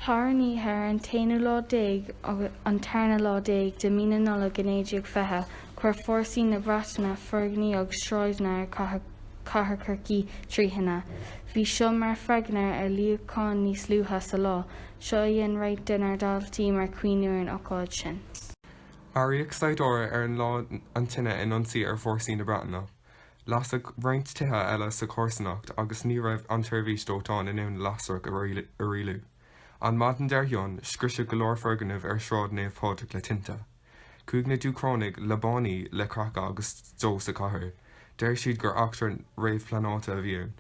Thar an oíche ar an t-aonú lá déag agus an tarna lá déag de mí na Nollag i 1920, chuir fórsaí na Breataine foirgnimh agus sráideanna ar chathair Chorcaí trí thine. Bhí seo mar freagra ar luíochán níos luaithe sa lá. Seo a dhein roinnt denár ndaltaí mar chuimhniú ar an ocáid sin. Maraíodh saighdiúir ar an lá an tine in ionsaí ar fórsaí na Breataine. Lasadh roinnt tithe eile sa chomharsanacht agus ní raibh an tseirbhís dóiteáin in ann na lasrach a rialú. An maidin dár gcionn, scriosadh go leor foirgneamh ar Shráid Naomh Pádraig le tinte. Chuaigh na Dúchrónaigh le báiní le creachadh agus dó sa chathair. Deir siad gur eachtra réamhphleanáilte a bhí ann.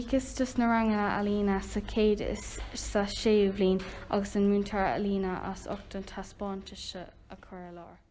Buíochas dos na ranganna ealaíne sa chéad is sa séú bhliain agus an múinteoir ealaíne as ucht an taispeántas seo a chur i láthair.